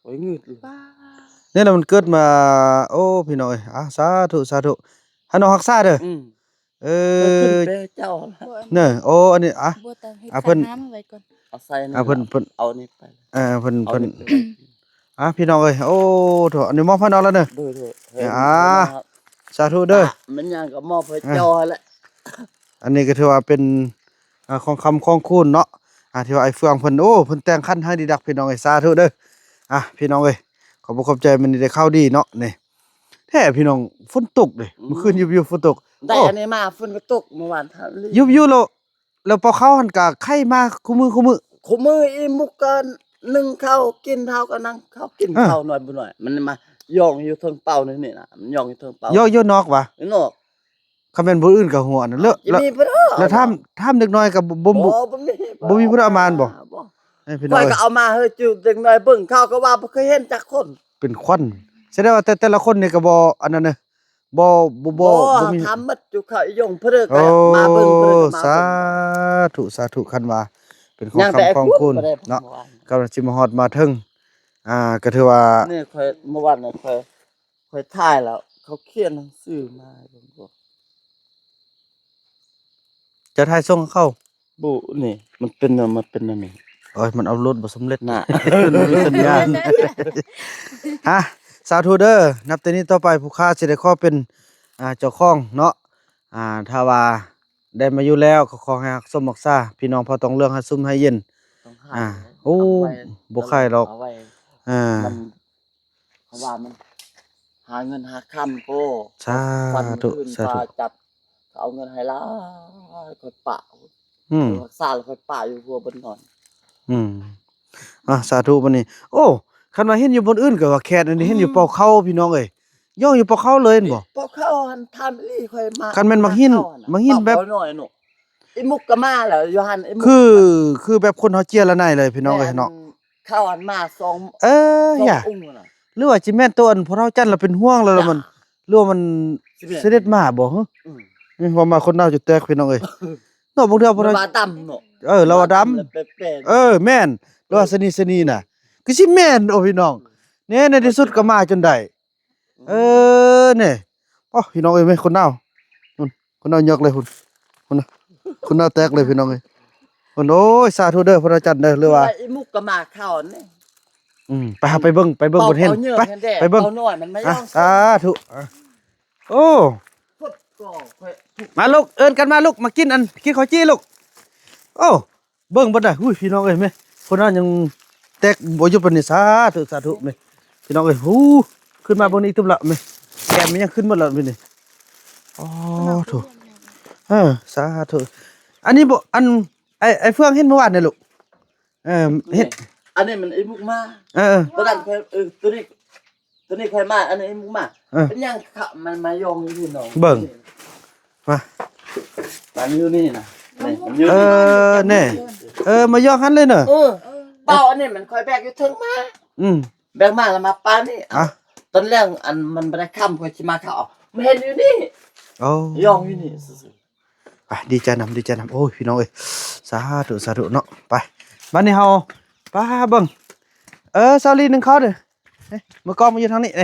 ໂອ້ຍ ງຶດ. ນີ້ລະມັນເກີດມາ. ໂອ້ ພີ່ນ້ອງເອີຍ ອ່າ ສາທຸ ສາທຸ ໃຫ້ນ້ອງຮັກສາເດີ. ອືມ ເອີ ເອີ ຂຶ້ນໄປເຈົ້າ ເນີ ໂອ້ ອັນນີ້ ອ່ະ ບໍ່ຕ້ອງເຮັດ ອ່ະ ເພິ່ນ ສັກນ້ຳໄວ້ກ່ອນ ເອົາໃສ່ນີ້ ອ່ະ ເພິ່ນ ລະ ເພິ່ນ ເອົານີ້ໄປ ເອີ ເພິ່ນ ເອົາ ເພິ່ນ ນີ້ໄປ ອ່ະ ພີ່ນ້ອງເອີຍ ໂອ້ ໂທ້ ອັນນີ້ມອບໃຫ້ນ້ອງແລ້ວເນີ ໂດຍ ໂດຍ ເອີ ອ່າ ສາທຸເດີ ອ່ະ ແມ່ນຫຍັງກໍມອບໃຫ້ເຈົ້າຫັ້ນແຫຼະ ອ່ະ ອັນນີ້ກໍຖືວ່າເປັນ ອ່າ ຂອງຄຳຂອງຄູນເນາະ ອ່າ ທີ່ວ່າໄອ້ເຟືອງເພິ່ນ ໂອ້ ເພິ່ນແຕ່ງຂັນໃຫ້ດີດັກ ພີ່ນ້ອງເອີຍ ສາທຸເດີ ອ່ະ ພີ່ນ້ອງເອີຍ ຂອບອົກຂອບໃຈ ມື້ນີ້ໄດ້ຂ່າວດີເນາະ ນີ້ ແທ້ພີ່ນ້ອງ ຝົນຕົກເດ້ ອືມ ມື້ຄືນຢູ່ໆຝົນຕົກ ໄດ້ ໂອ້ ອັນນີ້ມາຝົນກໍຕົກມື້ວານ ຢູ່ໆແລ້ວ ແລ້ວເປົ່າເຂົ້າຫັ້ນກະໄຂ້ມາຄູ່ມື້ຄູ່ມື້ ຄູ່ມື້ ອີ່ມຸກກໍໜຶ້ງເຂົ້າກິນ ເຮົາກໍນັ່ງເຂົ້າກິນ ເອີ ເຂົ້າໜ້ອຍບໍ່ໜ້ອຍ ມັນມາຍ່ອງຢູ່ເທິງເປົານີ້ນະ ມັນຍ່ອງຢູ່ເທິງເປົາ ຍ່ອງຢູ່ນອກຫວາ? ຢູ່ນອກ ຄັນແມ່ນຜູ້ອື່ນກໍຫົວນັ້ນເລີະ ແລ້ວ ແລ້ວຖາມ ຖາມເດັກນ້ອຍກໍບໍ່ ບໍ່ ບໍ່ມີ ບໍ່ມີຜູ້ໃດເອົາມາແມ່ນບໍ່? ບໍ່ ພີ່ນ້ອງ ຂ້ອຍກໍເອົາມາໃຫ້ຈຸເດັກນ້ອຍເບິ່ງ ເຂົາກໍວ່າບໍ່ເຄີຍເຫັນຈັກຄົນ ເປັນຂວັນ ສະແດງວ່າແຕ່ ແຕ່ລະຄົນນີ້ກໍບໍ່ອັນນັ້ນເດີ ບໍ່ ບໍ່ ບໍ່ ບໍ່ ບໍ່ມີ ຖາມໝົດຢູ່ເຂົາອີ່ຢົງ ເພິ່ນກໍ ໂອ້ ມາເບິ່ງ ເພິ່ນກໍມາເບິ່ງ ສາທຸ ສາທຸ ຄັນວ່າເປັນຂອງຄຳຂອງຄູນເນາະ ກຳລັງຊິມາຮອດມາເຖິງ ອ່າ ກໍຖືວ່າ ນີ້ຂ້ອຍ ເມື່ອວານນີ້ຂ້ອຍ ຂ້ອຍຖ່າຍແລ້ວ ເຂົາຂຽນໜັງສືມາໃຫ້ເບິ່ງບໍ່? ເຈົ້າຖ່າຍສົ່ງໃຫ້ເຂົາ? ບໍ່ ນີ້ ມັນເປັນ ມັນເປັນແນວນີ້ ໂອ້ຍ ມັນອັບໂຫຼດບໍ່ສຳເລັດນະ ມັນມີສັນຍານ ອ່ະ ສາທຸເດີ ນັບແຕ່ນີ້ຕໍ່ໄປ ຜູ້ຂ້າຊິໄດ້ຂໍເປັນ ອ່າ ເຈົ້າຂອງເນາະ ອ່າ ຖ້າວ່າ ໄດ້ມາຢູ່ແລ້ວ ກໍຂໍໃຫ້ຮັກສົມຮັກສາ ພີ່ນ້ອງເຜົ່າຕອງເຫຼືອງ ໃຫ້ຊຸ່ມໃຫ້ເຢັນ. ຕ້ອງຂາຍ ອ່າ ເລີຍ ໂອ້ ເອົາໄວ້ ບໍ່ຂາຍດອກ ເອົາໄວ້ ອ່າ ມັນ ເພາະວ່າມັນຫາເງິນຫາຄຳ ໂອ້ ສາທຸ ສາທຸ ຈັດ ເຂົາເອົາເງິນໃຫ້ຫຼາຍ ຂ້ອຍປະ ອືມ ເຂົາຮັກສາແລ້ວ ຂ້ອຍປະຢູ່ຫົວເບິດນອນ ອືມ ອ່າ ສາທຸບັດນີ້. ໂອ້ ຄັນວ່າເຫັນຢູ່ບ່ອນອື່ນກໍວ່າແຄດ ອັນນີ້ເຫັນຢູ່ ອືມ ເປົ່າເຂົ້າ ພີ່ນ້ອງເອີຍ ຍ່ອງຢູ່ເປົ່າເຂົ້າເລີຍແມ່ນບໍ່? ເປົ່າເຂົ້າຫັ້ນ ຖາມອີ່ຫຼີ ຂ້ອຍມາ ຄັນແມ່ນໝາກຫີນ ເຂົ້າຫັ້ນນະ ໝາກຫີນແບບ ເປົ່ານ້ອຍເນາະ ອີ່ມຸກກໍມາແລ້ວ ຢູ່ຫັ້ນ ອີ່ມຸກ ຄື ຄືແບບຄົນເຮົາເຈຍລະໄນເລີຍ ພີ່ນ້ອງເອີຍເນາະ ແມ່ນ ເຂົ້າຫັ້ນມາສອງ ເອີ ສອງ ຢ່າ ອົງນະ ຫຼືວ່າຊິແມ່ນໂຕອັນພໍ່ເຖົ້າຈັນລະເປັນຫ່ວງແລ້ວ ລະມັນ ຢ່າ ຫຼືວ່າມັນ ຊິແມ່ນ ເສດັດມາບໍ່? ອືມ ເອີ ເວົ້າມາຄົນລາວຈົນແຕກ ພີ່ນ້ອງເອີຍ ເນາະ ບາງເທື່ອ ລະວ່າດຳເນາະ ເອີ ລະວ່າດຳ ດຳລະແປນໆ ເອີ ແມ່ນ ລະວ່າສະໜີສະໜີນະ ຄືຊິແມ່ນ ໂອ້ ພີ່ນ້ອງ ອືມ ແນ່ ໃນທີ່ສຸດກໍມາຈົນໄດ້ ອືມ ເອີ ແນ່ ໂອ້ ພີ່ນ້ອງເອີຍ ແມ່ນຄົນລາວ ພຸ້ນ ຄົນລາວຍົກເລີຍ ພຸ້ນ ພຸ້ນນະ ຄົນລາວແຕກເລີຍ ພີ່ນ້ອງເອີຍ ພຸ້ນ ໂອ້ຍ ສາທຸເດີ ພະນາຈັນເດີ ຫຼືວ່າ ອີ່ມຸກກໍມາເຂົ້ານີ້ ອືມ ໄປ ເຮົາໄປເບິ່ງ ໄປເບິ່ງ ເປົ່າ ເພິ່ນເຫັນ ເອົາເຍອະ ໄປ ແມ່ນແດ່ ໄປເບິ່ງ ເອົານ້ອຍມັນມາ ອ່ະ ສາທຸ ອ່ະ ໂອ້ ມາລູກ ເອີ້ນກັນມາລູກ ມາກິນອັນ ກິນເຂົ້າຈີ່ລູກ ໂອ້ ເບິ່ງເບິດນະ ອຸ້ຍ ພີ່ນ້ອງເອີຍ ແມ່ ຄົນນັ້ນຍັງແຕກບໍ່ຢຸດປານນີ້ ສາທຸ ສາທຸແມ່ ພີ່ນ້ອງເອີຍ ຫູ ຂຶ້ນມາເບິ່ງນີ້ຕື່ມລະແມ່ ແກມມັນຍັງຂຶ້ນໝົດລະແມ່ນີ້ ອໍ ໂທ້ ເອີ ສາທຸ ອັນນີ້ບໍ່ ອັນ ໄອ້ ໄອ້ເຟືອງເຫັນມື້ວານນີ້ລູກ ເອີ ເຫັນ ອັນນີ້ມັນອີ່ມຸກມາ ເອີ ຕອນນັ້ນຂ້ອຍ ເອີ ໂຕນີ້ ໂຕນີ້ຂ້ອຍມາ ອັນນີ້ອີ່ມຸກມາ ເອີ ເປັນຫຍັງຂະ ມັນມາຢອງຢູ່ພີ້ນ້ອງ ເບິ່ງ ມາ ມັນຢູ່ນີ້ນະ ນີ້ ມັນຢູ່ ເອີ ນີ້ ແນ່ ເອີ ມາຢອງຫັ້ນເລີຍເນາະ ເອີ ເປົ່າອັນນີ້ມັນຂ້ອຍແບກຢູ່ເທິງມາ ອືມ ແບກມາແລ້ວມາປານນີ້ ອ່ະ ຕອນແລງອັນມັນບໍ່ໄດ້ຄ່ຳ ຂ້ອຍຊິມາເຂົ້າ ມາເຫັນຢູ່ນີ້ ໂອ້ ຢອງຢູ່ນີ້ຊື່ໆ ໄປ ດີໃຈນຳ ດີໃຈນຳ ໂອ້ຍ ພີ່ນ້ອງເອີຍ ສາທຸ ສາທຸເນາະ ໄປ ບັດນີ້ເຮົາ ປາ ເບິ່ງ ເອີ ສາວລີໜຶ່ງເຂົ້າເດີ ເອີ ມື້ກ່ອນມາຢູ່ທາງນີ້ເອີ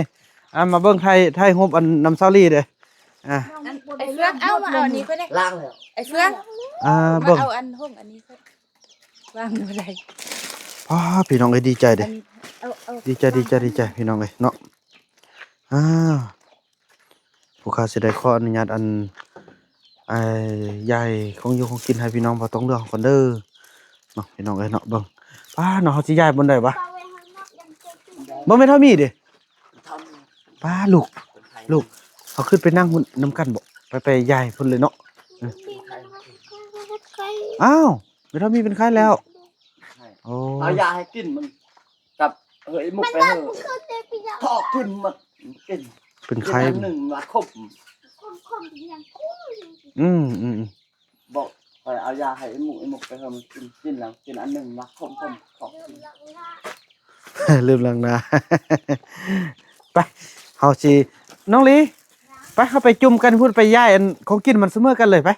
ອ່າ ມາເບິ່ງຖ່າຍ ຖ່າຍຮູບອັນນຳສາວລີເດີ ອ່າ ອັນ ໄອ້ເຟືອງ ເອົາ ມາເອົາອັນນີ້ກ່ອນເດ້ ລ້າງແລ້ວ ໄອ້ເຟືອງ ອ່າ ມາເບິ່ງ ເອົາອັນຫົງອັນນີ້ກ່ອນ ວາງບໍ່ໄດ້ ອ້າ ພີ່ນ້ອງເອີຍ ດີໃຈເດ້ ອັນ ເອົາ ເອົາ ດີໃຈ ດີໃຈ ດີໃຈ ວາງ ພີ່ນ້ອງເອີຍເນາະ ອ່າ ຜູ້ຂ້າຊິໄດ້ຂໍອະນຸຍາດອັນ ໄອ້ ຢາຍຂອງຢູ່ຂອງກິນໃຫ້ພີ່ນ້ອງເຜົ່າຕອງເຫຼືອງກ່ອນເດີເນາະ ພີ່ນ້ອງເອີຍເນາະ ເບິ່ງ ປ້າເນາະ ເຮົາຊິຍ້າຍບ່ອນໃດວະ ເບິ່ງແມ່ເຖົ້າມີເດ້ ປ້າ ລູກ ລູກ ເຮົາຂຶ້ນໄປນັ່ງພຸ້ນນຳກັນບໍ ໄປ ໄປຍ້າຍພຸ້ນເລີຍເນາະ ເອີ ອ້າວ ແມ່ເຖົ້າມີເປັນໄຂ້ແລ້ວ ໂອ້ ເອົາຢາໃຫ້ກິນມັນ ກັບເຮີຍມຸກໄປເຮີຍ ຖອກຂຶ້ນມາກິນ ເປັນໄຂ້ ກິນອັນໜຶ່ງລະຄົມ ອືມໆໆ ບອກຂ້ອຍເອົາຢາໃຫ້ອີ່ມຸກ ອີ່ມຸກໄປເຮີຍມັນກິນ ກິນແລ້ວກິນອັນໜຶ່ງລະຄົມໆ ຖອກຂຶ້ນ ລືມລ້າງໜ້າ ໄປ ເຮົາຊິ ນ້ອງລີ ໄປ ເຮົາໄປຈຸ່ມກັນພຸ້ນ ໄປຍ້າຍອັນຂອງກິນມັນສະເໝີກັນເລີຍ ໄປ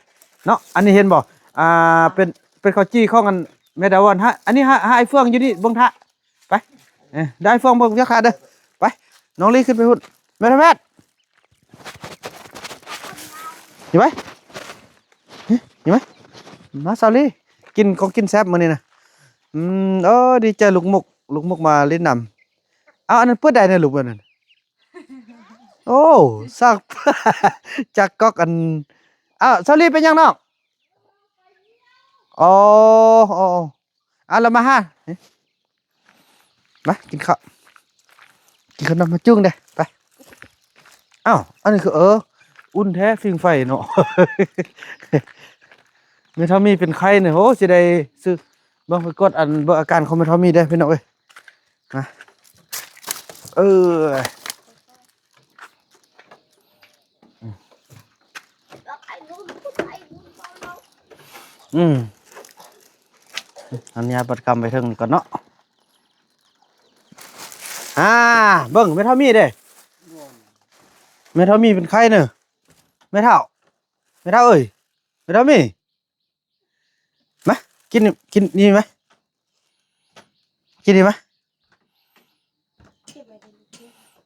ເນາະ ອັນນີ້ເຫັນບໍ່ ອ່າ ເປັນ ເປັນເຂົ້າຈີ່ຂອງອັນແມ່ດາວອນ ຫາ ອັນນີ້ ຫາ ຫາໄອ້ເຟືອງຢູ່ນີ້ເບິ່ງຖ້າ ໄປ ເອີ ໄດ້ເຟືອງເບິ່ງຈັກຖ້າເດີ ໄປ ນ້ອງລີຂຶ້ນໄປພຸ້ນ ແມ່ທາແວດ ຢູ່ໄປ ຢູ່ໄປ ມາສາວລີ ກິນຂອງກິນແຊບມື້ນີ້ນະ ອືມ ໂອ້ ດີໃຈ ລູກມຸກ ລູກມຸກມາຫຼິ້ນນຳ ເອົາ ອັນນັ້ນເປີດໄດ້ນະລູກ ອັນນັ້ນ ໂອ້ ສັກ ຈັກກອກອັນ ເອົາ ສາວລີເປັນຫຍັງນ້ອງ ອໍ ອໍ ເອົາລະມາຫາ ມາກິນເຂົ້າ ກິນເຂົ້ານຳມາຈຸ້ງເດ້ ໄປ ອ້າວ ອັນນີ້ຄື ເອີ ອຸ່ນແທ້ຟິງໄຟເນາະ ແມ່ເຖົ້າມີເປັນໄຂ້ນີ້ ໂຫ ຊິໄດ້ຊື້ ເບິ່ງໄປກວດອັນ ເບິ່ງອາການຂອງແມ່ເຖົ້າມີເດ້ພີ່ນ້ອງເອີຍ ມາ ເອີ ອືມ ອັນນີ້ບັດກຳໄປເທິງນີ້ກ່ອນເນາະ ອ່າ ເບິ່ງແມ່ເຖົ້າມີເດ້ ແມ່ເຖົ້າມີເປັນໄຂ້ເນີ ແມ່ເຖົ້າ ແມ່ເຖົ້າເອີຍ ແມ່ເຖົ້າມີ ມາ ກິນ ກິນນີ້ມາ ກິນນີ້ມາ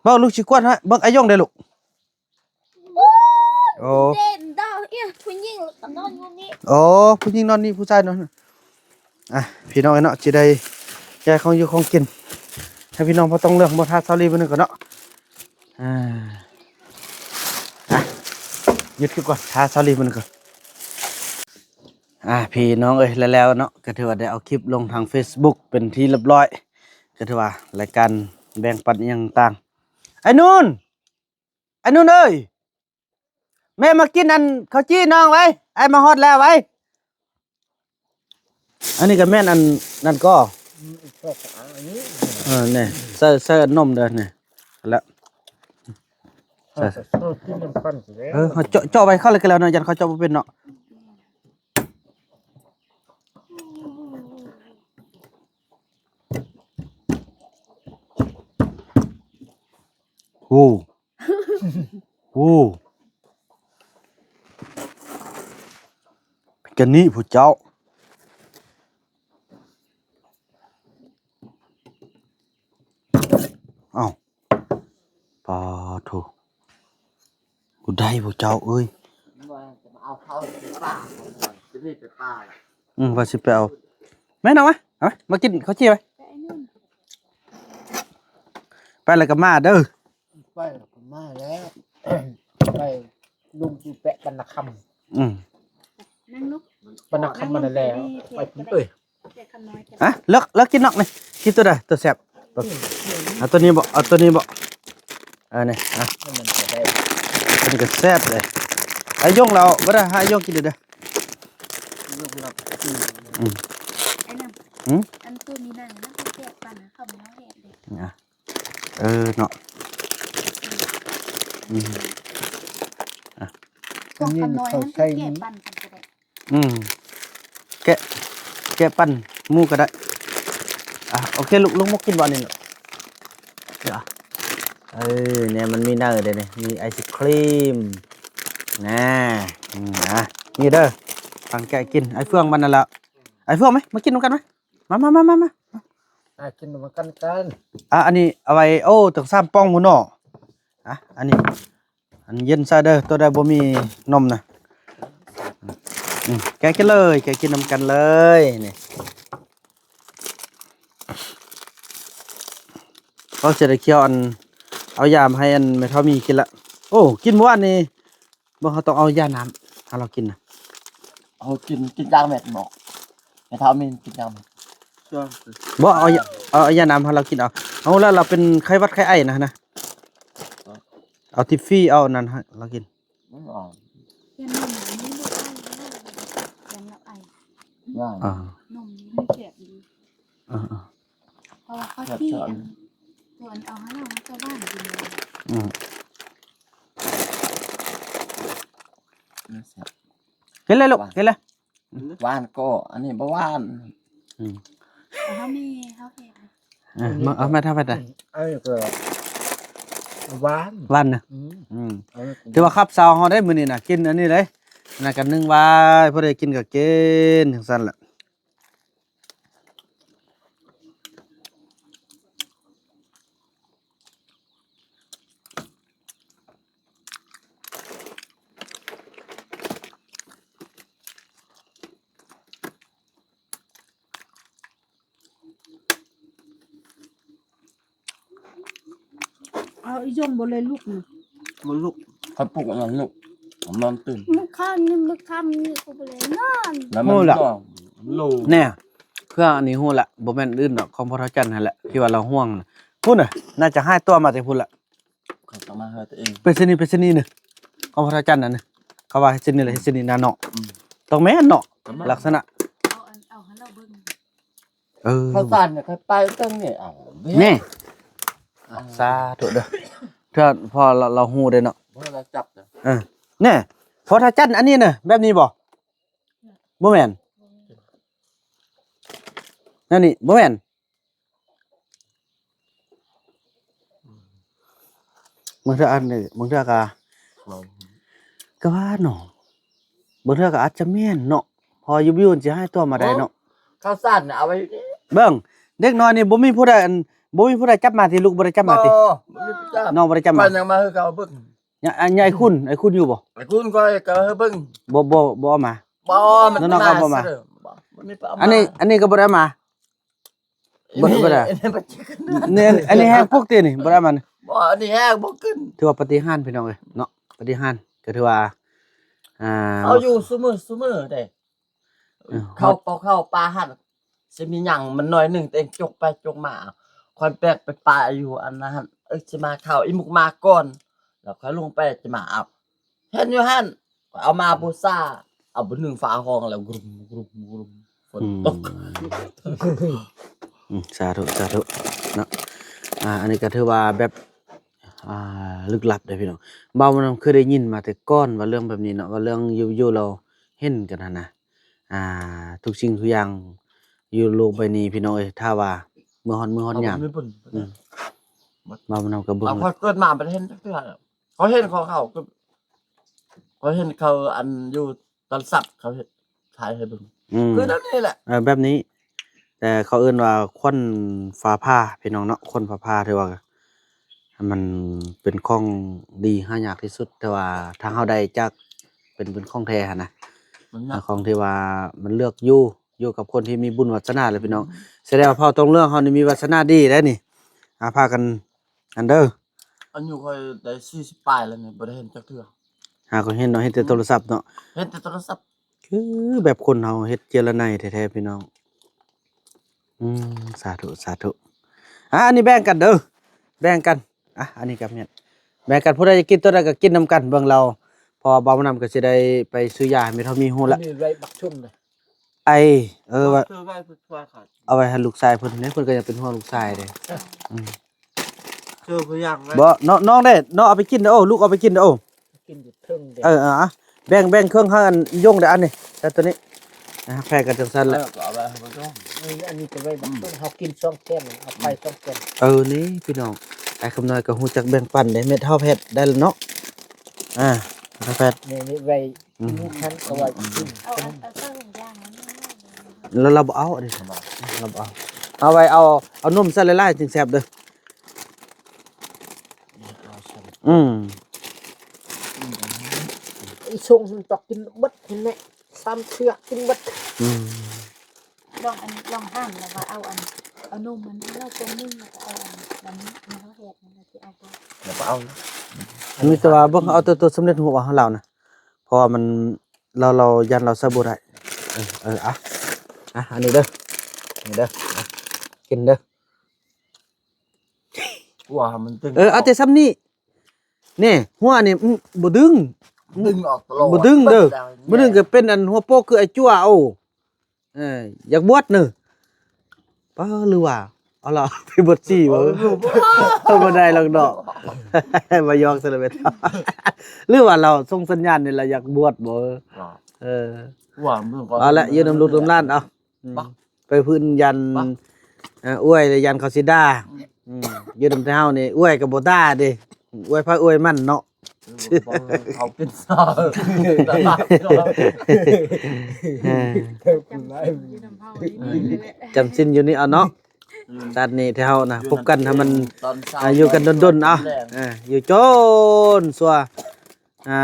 ເບິ່ງລູກຊິກວດໃຫ້ ເບິ່ງອາຍົງເດ້ລູກ ໂອ້ ເດັ່ນດາວ ເອີ ຜູ້ຍິງກໍນອນຢູ່ນີ້ ໂອ້ ຜູ້ຍິງນອນນີ້ ຜູ້ຊາຍນອນ ອ່ະ ພີ່ນ້ອງເອີຍເນາະ ຊິໄດ້ແຈກຂອງຢູ່ຂອງກິນ ໃຫ້ພີ່ນ້ອງບໍ່ຕ້ອງເລື່ອງ ບໍ່ ຖ້າສາວລີມື້ໜຶ່ງກ່ອນເນາະ ອ່າ ອ່ະ ຢຸດຄລິບກ່ອນ ຖ້າສາວລີມື້ໜຶ່ງກ່ອນ. ອ່າ ພີ່ນ້ອງເອີຍ ແລ້ວໆເນາະ ກໍຖືວ່າໄດ້ເອົາຄລິບລົງທາງເຟສບຸກເປັນທີ່ລຽບຮ້ອຍ ກໍຖືວ່າລາຍການແບ່ງປັນອີ່ຫຍັງຕ່າງ. ໄອ້ນູນ ໄອ້ນູນເອີຍ ແມ່ມາກິນອັນເຂົ້າຈີ່ນ້ອງໄວ້ ອ້າຍມາຮອດແລ້ວໄວ້. ອັນນີ້ກໍແມ່ນອັນນັ້ນກໍ ອືມ ອີກຊອກກະອາຍນີ້ ເອີ ນີ້ ໃສ່ ໃສ່ອັນນົມເດີນີ້ ແລ້ວ ໃສ່ ເອີ ກິນນຳກັນຊິແລ້ວ ເອີ ເຈາະ ເຈາະໄວ້ເຂົາເລີຍກໍແລ້ວເນາະ ຢ້ານເຂົາເຈາະບໍ່ເປັນເນາະ. ໂອ້ ໂອ້ ເປັນຈັ່ງນີ້ຜູ້ເຈົ້າ. ເອົ້າ ປາໂທ ບໍ່ໄດ້ຜູ້ເຈົ້າເອີຍ. ອືມ ວ່າຊິໄປເອົາ ແມ່ນເອົາມາ ເອົາມາ ມາກິນເຂົ້າຈີ່ໄວ້ ໄປແລ້ວກໍມາເດີ. ໄປແລ້ວກໍມາແລ້ວ ໄປລົງຢູ່ແປະບັນນາຄຳ ອືມ ນັ່ງລຸກ ບັນນາຄຳ ບັນນາແລ ໄປພຸ້ນເອີຍ. ຮະ ເລືອກ ເລືອກກິນນອກນີ້ ກິນຕົວໃດຕົວແຊບ? ເອົາຕົວນີ້ບໍ່ ເອົາຕົວນີ້ບໍ່? ເອີ ນີ້ ອະ ມັນກໍໄດ້ ມັນກໍແຊບເດ້. ອາຍົງລາວບໍ່ໄດ້ ໃຫ້ອາຍົງກິນເດີ ອືມ ໄອ້ນຳ ຫືມ ອັນຕົວມີໜັງນະ ແກະປັ້ນເຂົ້າມາເຮັດເດ້ ອະ ເອີເນາະ ອືມ ອະ ພວກຄຳນ້ອຍຫັ້ນ ແກະປັ້ນກັນກໍໄດ້ ອືມ ແກະ ແກະປັ້ນໝູກໍໄດ້. ອະ ໂອເຄ ລູກ ລູກໝົກກິນບໍ່ນີ້ລູກ? ເອີ ແນວມັນມີເນີເດ້ນີ້ ມີໄອສະຄຣີມ ນະ ອືມ ອະ ນີ້ເດີ ຟັງແກະກິນ ໄອ້ເຟືອງມັນນັ້ນລະ ໄອ້ເຟືອງ ມາ ມາກິນນຳກັນມາ ມາ ມາ ມາ ມາ ອ່າ ກິນນຳກັນກັນ ອ່າ ອັນນີ້ເອົາໄວ້ ໂອ້ ຕັ້ງສາມປ່ອງພຸ້ນເນາະ ອ່າ ອັນນີ້ ອັນເຢັນຊະເດີ ໂຕໃດບໍ່ມີນົມນະ ອືມ ແກະກິນເລີຍ ແກະກິນນຳກັນເລີຍ ນີ້ ເຮົາຊິໄດ້ຂຽວອັນ ເອົາຢາມາໃຫ້ອັນແມ່ເຖົ້າມີກິນລະ ໂອ້ ກິນມື້ວານນີ້ ເບິ່ງ ເຮົາຕ້ອງເອົາຢານ້ຳໃຫ້ລາວກິນນະ ເຮົາກິນ ກິນຢາເມັດເນາະ ແມ່ເຖົ້າມີກິນຢາເມັດ ບໍ່ ເອົາຢາ ເອົາຢານ້ຳໃຫ້ລາວກິນເອົາ ເອົາລະ ລາວເປັນໄຂ້ຫວັດໄຂ້ໄອນະ ນະ ເອົາທີຟຣີ ເອົາອັນນັ້ນໃຫ້ລາວກິນ ມັນອອກ ຢານ້ຳນີ້ບໍ່ໄອແລ້ວ ຢານລາວໄອ ອາ ນົມນີ້ມັນແສບດີ ອາ ເພາະວ່າເຂົາຈີ່ອັນ ຕົວອັນເອົາໃຫ້ລາວມັນຈະຫວານດີ ອືມ ມັນແຊບ ກິນເລີຍລູກ ກິນເລີຍ ຫວານກໍ ອັນນີ້ບໍ່ຫວານ ອືມ ເຮົາມີ ເຮົາເຮັດ ເອີ ມາ ເອົາມາທຳໄປຕາ ອັນນີ້ກໍຫວານ ຫວານນະ ອືມ ອືມ ຖືວ່າຄັບເຊົາເຮົາໄດ້ມື້ນີ້ນະ ກິນອັນນີ້ເລີຍ ອັນນັ້ນກໍໜຶ້ງໄວ້ ພໍໄດ້ກິນກໍກິນ ຈັ່ງຊັ້ນແຫຼະ. ເອົາອີ່ຢົງບໍ່ເລີຍລູກນີ້ ບໍ່ລຸກ ຂ້ອຍປຸກອັນນັ້ນລູກ ນອນຕື່ນ ມື້ຄ່ຳນີ້ ມື້ຄ່ຳນີ້ກໍບໍ່ໄດ້ນອນ ແລ້ວມັນກໍ ແນ່ ເຄື່ອງອັນນີ້ຮູ້ລະ ບໍ່ແມ່ນອື່ນດອກ ຂອງພໍ່ເຖົ້າຈັນຫັ້ນແຫຼະ ທີ່ວ່າລາວຫ່ວງນະ ພຸ້ນນະ ໜ້າຈະຫາຍຕົວມາແຕ່ພຸ້ນລະ ເຂົາຕ້ອງມາຫາຕົວເອງ ເປັນຊະນີ້ ເປັນຊະນີ້ນະ ຂອງພໍ່ເຖົ້າຈັນນັ້ນນະ ເຂົາວ່າເຮັດຊະນີ້ລະ ເຮັດຊະນີ້ນະເນາະ ອືມ ຕ້ອງແມ່ນເນາະ ລັກສະນະ ເອົາອັນ ເອົາໃຫ້ລາວເບິ່ງ ເອີ ເຂົາສານນີ້ ຂ້ອຍໄປເຖິງນີ້ ເອົາ ແນ່ ສາທຸເດີ ເທື່ອພໍລາວ ລາວຮູ້ເດ້ເນາະ ບໍ່ລາວຈັບເດີ ເອີ ແນ່ ພໍຖ້າຈັນອັນນີ້ນະ ແບບນີ້ບໍ່? ບໍ່ແມ່ນ ແນວນີ້ບໍ່ແມ່ນ ບາງເທື່ອອັນນີ້ ບາງເທື່ອກະ ກະວ່າເນາະ ບາງເທື່ອກະອາດຈະແມ່ນເນາະ ເພາະຢູ່ບິວມັນຊິຫາຍຕົວມາໄດ້ເນາະ ເຂົາສານເອົາໄວ້ ເບິ່ງ ເດັກນ້ອຍນີ້ບໍ່ມີຜູ້ໃດ ອັນ ບໍ່ມີຜູ້ໃດຈັບມາຕິ ລູກບໍ່ໄດ້ຈັບມາຕິ ບໍ່ ບໍ່ມີຜູ້ຈັບ ນ້ອງບໍ່ໄດ້ຈັບມາ ຂ້ອຍຍັງມາຄືເກົ່າເບິ່ງ ຍາ ຍາຍຄຸນ ໄອ້ຄຸນຢູ່ບໍ່? ໄອ້ຄຸນຂ້ອຍກໍເບິ່ງ ບໍ່ ບໍ່ ບໍ່ເອົາມາ ບໍ່ ມັນ ນ້ອງໆກໍບໍ່ມາ ບໍ່ ມັນມີໄປເອົາມາ ອັນນີ້ ອັນນີ້ກໍບໍ່ໄດ້ເອົາມາ ບໍ່ ບໍ່ໄດ້ ອັນນີ້ບໍ່ກິນ ນີ້ ອັນນີ້ແຮງປົກຕິນີ້ ບໍ່ໄດ້ເອົາມານີ້ ບໍ່ ອັນນີ້ແຮງບໍ່ກິນ ຖືວ່າປາຕິຫານພີ່ນ້ອງເອີຍເນາະ ປາຕິຫານ ກໍຖືວ່າ ອ່າ ເຮົາຢູ່ຊຸມື້ ຊຸມື້ເດ້ ເອີ ເຂົ້າ ເຂົ້າປ່າຫັ້ນ ຊິມີຫຍັງມັນໜ້ອຍໜຶ່ງ ຕົວເອງຈົກໄປຈົກມາ ຂ້ອຍແບກໄປປະຢູ່ອັນນັ້ນ ເອີ ຊິມາເຂົ້າອີ່ໝູກໝາກ່ອນ ແລ້ວຄ່ອຍລົງໄປຈະມາເອົາ ເຫັນຢູ່ຫັ້ນ ຂ້ອຍເອົາມາບູຊາ ເອົາບຶດໜຶ່ງຝາຫ້ອງແລ້ວ ກຣຸມ ກຣຸມ ກຣຸມ ຝົນຕົກ ອືມ ອືມ ສາທຸ ສາທຸເນາະ ອ່າ ອັນນີ້ກໍຖືວ່າແບບ ອ່າ ລຶກລັບເດ້ພີ່ນ້ອງ ເວົ້ານຳ ເຄີຍໄດ້ຍິນມາແຕ່ກ່ອນວ່າເລື່ອງແບບນີ້ເນາະ ວ່າເລື່ອງຢູ່ ຢູ່ແລ້ວເຫັນກັນຫັ້ນນະ ອ່າ ທຸກສິ່ງທຸກຢ່າງຢູ່ໂລກໃບນີ້ພີ່ນ້ອງເອີຍ ຖ້າວ່າເມື່ອຮອດມື້ຮອດຍາມ ອືມ ເວົ້ານຳກໍເບິ່ງ ຂ້ອຍເກີດມາບໍ່ໄດ້ເຫັນຈັກເທື່ອ ຂ້ອຍເຫັນຂອງເຂົາ ຂ້ອຍເຫັນເຂົາອັນຢູ່ໂທລະສັບ ເຂົາເຮັດຖ່າຍໃຫ້ເບິ່ງ ອືມ ຄືແນວນີ້ແຫຼະ ເອີ ແບບນີ້ ແຕ່ເຂົາເອີ້ນວ່າຂວັນຟ້າຜ່າພີ່ນ້ອງເນາະ ຂວັນຟ້າຜ່າຖືວ່າ ມັນເປັນຂອງດີຫາຍາກທີ່ສຸດ ແຕ່ວ່າຖ້າເຮົາໄດ້ຈາກ ເປັນ ເປັນຂອງແທ້ຫັ້ນນະ ມັນຍາກ ຂອງທີ່ວ່າມັນເລືອກຢູ່ ຢູ່ກັບຄົນທີ່ມີບຸນວາສະໜາແຫຼະພີ່ນ້ອງ ອືມ ສະແດງວ່າເຜົ່າຕົງເລື່ອງເຮົານີ້ມີວາສະໜາດີໄດ໋ນີ້ ອ່າ ພາກັນອັນເດີ ອາຍຸຂ້ອຍໄດ້ສີ່ສິບປາຍແລ້ວນີ້ ບໍ່ໄດ້ເຫັນຈັກເທື່ອ ຫາກໍເຫັນເນາະ ເຫັນແຕ່ ອືມ ໂທລະສັບເນາະ ເຫັນແຕ່ໂທລະສັບ ຄືແບບຄົນເຮົາເຮັດເຈຍລະໄນແທ້ໆ ພີ່ນ້ອງ ອືມ ສາທຸ ສາທຸ ອ່າ ອັນນີ້ແບ່ງກັນເດີ ແບ່ງກັນ ອ່າ ອັນນີ້ກໍແມ່ນ ແບ່ງກັນ ຜູ້ໃດຢາກກິນຕົວໃດກໍກິນນຳກັນ ເບິ່ງລາວ ເພາະວ່າບ່າວນຳກໍຊິໄດ້ໄປຊື້ຢາໃຫ້ແມ່ເຖົ້າມີຮູ້ລະ ອັນນີ້ໄວ້ບັກຊຸ່ມນະ ໄອ້ ເອີ ວ່າ ເອົາໄວ້ໃຫ້ລູກຊາຍເພິ່ນເດ້ ເພິ່ນກໍຍັງເປັນຫ່ວງລູກຊາຍເດ້ ອືມ ເຈີຜູ້ຢ່າງໄວ້ ບໍ່ ນ້ອງ ນ້ອງເດ້ ນ້ອງເອົາໄປກິນເດີ ໂອ້ ລູກເອົາໄປກິນເດີ ໂອ້ ກິນຢູ່ເທິງເດ້ ເອີ ເອີ ອ່ະ ແບ່ງ ແບ່ງເຄື່ອງໃຫ້ອັນຍົງເດ້ ອັນນີ້ ແຕ່ຕົວນີ້ ອ່າ ແບ່ງກັນຈັ່ງຊັ້ນແຫຼະ ເອີ ກໍເອົາໄວ້ໃຫ້ເພິ່ນ ເອີ ອັນນີ້ກໍໄວ້ບັກ ອືມ ເພິ່ນ ເຮົາກິນສອງແກ່ນ ເອົາໄປ ອືມ ສອງແກ່ນ ເອີ ນີ້ພີ່ນ້ອງ ອ້າຍຄຳນ້ອຍກໍຮູ້ຈັກແບ່ງປັນເດ້ ແມ່ເຖົ້າແພດໄດ້ລະເນາະ ອ່າ ແມ່ເຖົ້າແພດ ນີ້ ນີ້ໄວ້ ອືມ ຢູ່ຫັ້ນກໍໄວ້ກິນ ເອົາ ເອົາ ເອົາໃສ່ຖົງຢາງມັນ ແລ້ວລາວບໍ່ເອົາອັນນີ້ ລາວບໍ່ເອົາ ເອົາໄວ້ເອົາ ເອົານົມໃສ່ຫຼາຍໆຈຶ່ງແຊບເດີ ອືມ ອີ່ຊົງມັນຕ້ອງກິນເບິດຫັ້ນແຫຼະ ສາມເທື່ອກິນເບິດ ອືມ ລອງອັນ ລອງຖາມລະວ່າເອົາອັນ ເອົານົມມັນໃຫ້ລາວຕົງໜຶ່ງ ແລ້ວກໍເອົາອັນ ອັນນີ້ໃຫ້ເຮົາເຮັດ ມັນຊິເອົາບໍ່ ແລ້ວກໍເອົາ ມີແຕ່ວ່າເບິ່ງເອົາແຕ່ຕົວສຳເລັດຮູບເອົາໃຫ້ລາວນະ ເພາະວ່າມັນ ລາວ ລາວຢ້ານລາວໃຊ້ບໍ່ໄດ້ ເອີ ເອີ ອ່ະ ອ່ະ ອັນນີ້ເດີ ນີ້ເດີ ອ່ະ ກິນເດີ ຫົວມັນຕຶງ ເອີ ເອົາແຕ່ຊ່ຳນີ້ ນີ້ ຫົວນີ້ ອື ບໍ່ດຶງ ດຶງອອກຕະຫຼອດ ບໍ່ດຶງເດີ ບໍ່ດຶງກໍເປັນອັນຫົວໂປກຄືໄອ້ຈົວ ໂອ້ ເອີ ຢາກບວດເນີ ປາ ຫຼືວ່າ ເອົາລະ ໄປບວດຊີບໍ່ ເອີ ບໍ່ໄດ້ດອກເນາະ ມາຢອກຊະລະເວັດ ຫຼືວ່າລາວສົ່ງສັນຍານນີ້ລະ ຢາກບວດບໍ່ ເອີ ເອົາລະ ຢູ່ນຳລູກນຳຫຼານ ເອົາ ອືມ ໄປພື້ນຢ້ານ ເອີ ອວຍແລ້ວຢ້ານເຂົາຊິດ່າ ອືມ ຢູ່ນຳແຕ່ເຮົານີ້ ອວຍກໍບໍ່ດ່າເດ້ ອວຍໃຜອວຍມັນເນາະ ເອີ ເຂົາເປັນຊາວ ເອີ ຈຳສິນຢູ່ນີ້ເອົາເນາະ ຊາດນີ້ທີ່ເຮົານະ ພົບກັນໃຫ້ມັນ ອ່າ ຢູ່ກັນດົນໆ ເອົາ ເອີ ຢູ່ຈົນຊົ່ວ ອ່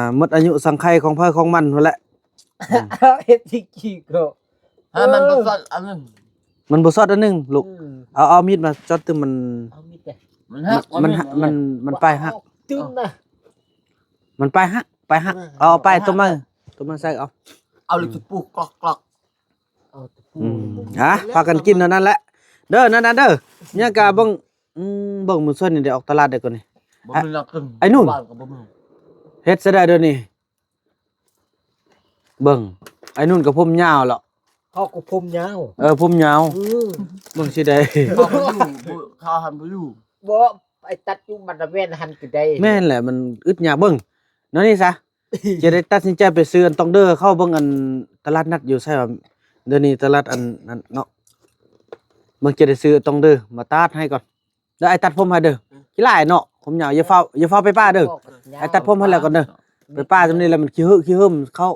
າ ໝົດອາຍຸສັງໄຂຂອງໃຜຂອງມັນພຸ້ນແຫຼະ ເຮັດຈິກິໂກ ໃຫ້ມັນບໍ່ສອດອັນໜຶ່ງ ມັນບໍ່ສອດອັນໜຶ່ງລູກ ອືມ ເອົາ ເອົາມີດມາຈອດຕື່ມ ມັນ ເອົາມີດເດ້ ມັນຫັກ ມັນ ມັນ ມັນປາຍຫັກ ຕື່ມນະ ມັນປາຍຫັກ ປາຍຫັກ ເອີ ເອົາ ເອົາປາຍຕົວມາ ຕົວມາໃສ່ ເອົາ ເອົາເຫຼັກຕະປູກລັອກໆ ເອົາຕະປູ ອືມ ອ່ະ ພາກັນກິນເທົ່ານັ້ນແຫຼະ ເດີ ນັ້ນໆ ເດີ ຍັງກະເບິ່ງ ອືມ ເບິ່ງມື້ຊວນນີ້ໄດ້ອອກຕະຫຼາດໄດ້ກ່ອນນີ້ ບໍ່ມີລັກຂຶ້ນ ອ້າຍໜຸ່ນ ເຮັດຊະໄດ້ດຽວນີ້ ເບິ່ງ ອ້າຍໜຸ່ນກໍຜົມຍາວແລ້ວ ເຮົາກໍຜົມຍາວ ເອີ ຜົມຍາວ ອືມ ເບິ່ງຊິໄດ້ ເຂົາບໍ່ຢູ່ ເຂົາຫັ້ນບໍ່ຢູ່ ບໍ່ ໄປຕັດຢູ່ບັນດາແວ່ນຫັ້ນກໍໄດ້ ແມ່ນແຫຼະ ມັນອຶດຍາກ ເບິ່ງ ແນວນີ້ຊະ ຈະໄດ້ຕັດສິນໃຈໄປຊື້ອັນຕອງເດີ ເຂົ້າເບິ່ງອັນຕະຫຼາດນັດຢູ່ໃສວ່າ ດຽວນີ້ຕະຫຼາດອັນນັ້ນເນາະ ເບິ່ງຈະໄດ້ຊື້ຕອງເດີມາຕັດໃຫ້ກ່ອນ ແລ້ວອ້າຍຕັດຜົມໃຫ້ເດີ ອືມ ຂີ້ຫຼາຍເນາະ ຜົມຍາວ ຢ່າຟ້າວ ຢ່າຟ້າວໄປປ່າເດີ ອືມ ອ້າຍຕັດຜົມໃຫ້ແລ້ວກ່ອນເດີ ໄປປ່າຊ່ຳນີ້ແລ້ວມັນຂີ້ເຫີ້ຂີ້ເຫີ້ມັນເຂົ້າ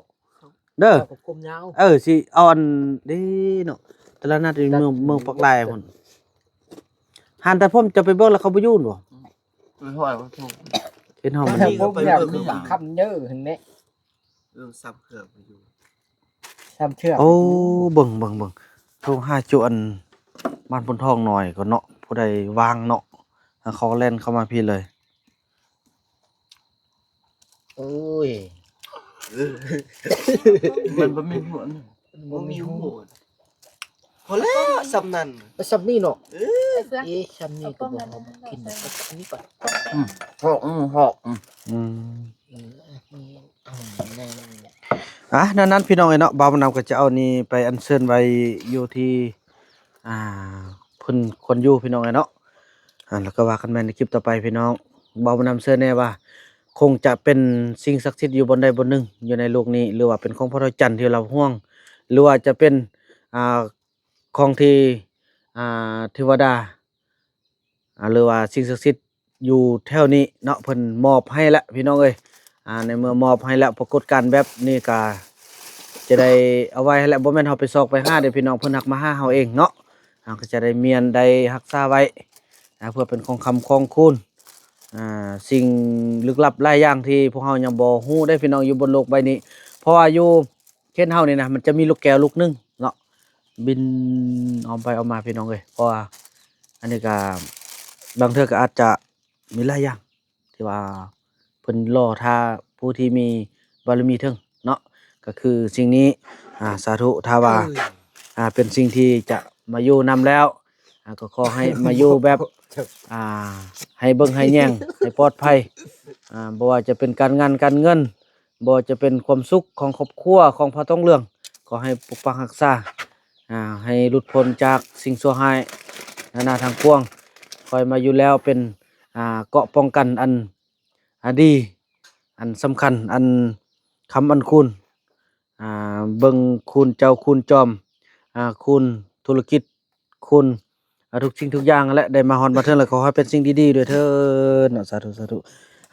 ເດີ ເຮົາກໍຜົມຍາວ ເອີ ຊິເອົາອັນເດ້ເນາະ ຕະຫຼາດນັດຢູ່ເມືອງ ເມືອງປາກລາຍພຸ້ນ ຮ້ານຕັດຜົມເຈົ້າໄປເບິ່ງແລ້ວເຂົາບໍ່ຢູ່ບໍ່ ອືມ ເປັນຫ້ອຍວ່າໂທ ເຫັນເຮົາມັນ ເບິ່ງ ເບິ່ງ ເບິ່ງ ຄຳເຢີຫັ້ນແຫຼະ ເອີ ສາມເທື່ອໄປຢູ່ ສາມເທື່ອ ໂອ້ ໄປຢູ່ ເບິ່ງ ເບິ່ງ ເບິ່ງ ໂທຫາຈຸອັນ ບ້ານໂພນທອງໜ້ອຍກ່ອນເນາະ ຜູ້ໃດວ່າງເນາະ ໃຫ້ເຂົາແລ່ນເຂົ້າມາພີ້ເລີຍ ໂອ້ຍ ມັນບໍ່ມີຫົວ ບໍ່ມີຫູ. ພໍແລ້ວ ສ່ຳນັ້ນ ເອົາສ່ຳນີ້ເນາະ. ເອີ ເອີ ສ່ຳນີ້ກໍບໍ່ເອົາກິນ ເອົາອັນນີ້ກ່ອນ. ອືມ ຫອກ ອືມ ຫອກ ອືມ ອືມ ເອີ ອັນນີ້ເອົານັ້ນ. ອ່ະ ນັ້ນໆ ພີ່ນ້ອງເອີຍເນາະ, ບ່າວບຸນນຳກໍຈະເອົານີ້ໄປອັນເຊີນໄວ້ຢູ່ທີ່ ອ່າ ເພິ່ນຄວນຢູ່ ພີ່ນ້ອງເອີຍເນາະ. ອ່າ ແລ້ວກໍວ່າກັນໃໝ່ໃນຄລິບຕໍ່ໄປ ພີ່ນ້ອງ. ບ່າວບຸນນຳເຊື່ອແນ່ວ່າ ຄົງຈະເປັນສິ່ງສັກສິດຢູ່ບ່ອນໃດບ່ອນໜຶ່ງຢູ່ໃນໂລກນີ້ ຫຼືວ່າເປັນຂອງພໍ່ເຖົ້າຈັນທີ່ເຮົາຫວງ ຫຼືວ່າຈະເປັນ ອ່າ ຂອງທີ່ ອ່າ ເທວະດາ ອ່າ ຫຼືວ່າສິ່ງສັກສິດຢູ່ແຖວນີ້ເນາະ ເພິ່ນມອບໃຫ້ລະ ພີ່ນ້ອງເອີຍ. ອ່າ ໃນເມື່ອມອບໃຫ້ລະ ປາກົດການແບບນີ້ກະຈະໄດ້ເອົາໄວ້ຫັ້ນແຫຼະ, ບໍ່ແມ່ນເຮົາໄປຊອກໄປຫາເດ້ ພີ່ນ້ອງ, ເພິ່ນຮັກມາຫາເຮົາເອງເນາະ. ເຮົາກໍຈະໄດ້ມ້ຽນ ໄດ້ຮັກສາໄວ້ ອ່າ ເພື່ອເປັນຂອງຄຳຂອງຄູນ. ອ່າ ສິ່ງລຶກລັບຫຼາຍຢ່າງທີ່ພວກເຮົາຍັງບໍ່ຮູ້ເດ້ ພີ່ນ້ອງ, ຢູ່ບົນໂລກໃບນີ້. ເພາະວ່າຢູ່ເຂດເຮົານີ້ນະ ມັນຈະມີລູກແກ້ວລູກໜຶ່ງເນາະ ບິນອ້ອມໄປອ້ອມມາ ພີ່ນ້ອງເອີຍ. ເພາະວ່າອັນນີ້ກໍບາງເທື່ອກໍອາດຈະມີຫຼາຍຢ່າງ ທີ່ວ່າເພິ່ນລໍຖ້າຜູ້ທີ່ມີບາລະມີເຖິງເນາະ, ກໍຄືສິ່ງນີ້. ອ່າ ສາທຸ ຖ້າວ່າ ເອີຍ ອ່າ ເປັນສິ່ງທີ່ຈະມາຢູ່ນຳແລ້ວ ອ່າ ກໍຂໍໃຫ້ມາຢູ່ແບບ ອ່າ ໃຫ້ເບິ່ງໃຫ້ແຍງ ໃຫ້ປອດໄພ. ອ່າ ບໍ່ວ່າຈະເປັນການງານການເງິນ ບໍ່ວ່າຈະເປັນຄວາມສຸກຂອງຄອບຄົວຂອງພະທອງເຫຼືອງ ກໍໃຫ້ປົກປັກຮັກສາ ອ່າ ໃຫ້ຫຼຸດພົ້ນຈາກສິ່ງຊົ່ວຮ້າຍນານາທັງປວງ. ຂ້ອຍມາຢູ່ແລ້ວເປັນ ອ່າ ເກາະປ້ອງກັນອັນ ອັນດີ ອັນສຳຄັນ ອັນຄຳອັນຄູນ ອ່າ ເບິ່ງຄູນເຈົ້າຄູນຈອມ ອ່າ ຄູນທຸລະກິດ ຄຸນ ອ່າ ທຸກສິ່ງທຸກຢ່າງຫັ້ນແຫຼະ ໄດ້ມາຮອດມາເຖິງແລ້ວ ຂໍໃຫ້ເປັນສິ່ງດີໆດ້ວຍເທີ້ນເນາະ. ສາທຸ ສາທຸ.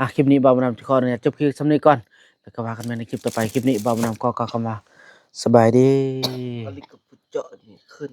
ອ່ະ ຄລິບນີ້ບ່າວບຸນນຳຊິຂໍອະນຸຍາດຈົບຄລິບສ່ຳນີ້ກ່ອນ ແລ້ວກໍວ່າກັນໃໝ່ໃນຄລິບຕໍ່ໄປ. ຄລິບນີ້ບ່າວບຸນນຳຂໍກ່າວຄຳວ່າ ສະບາຍດີ. ອັນນີ້ກໍຜູ້ເຈາະນີ້ຂຶ້ນ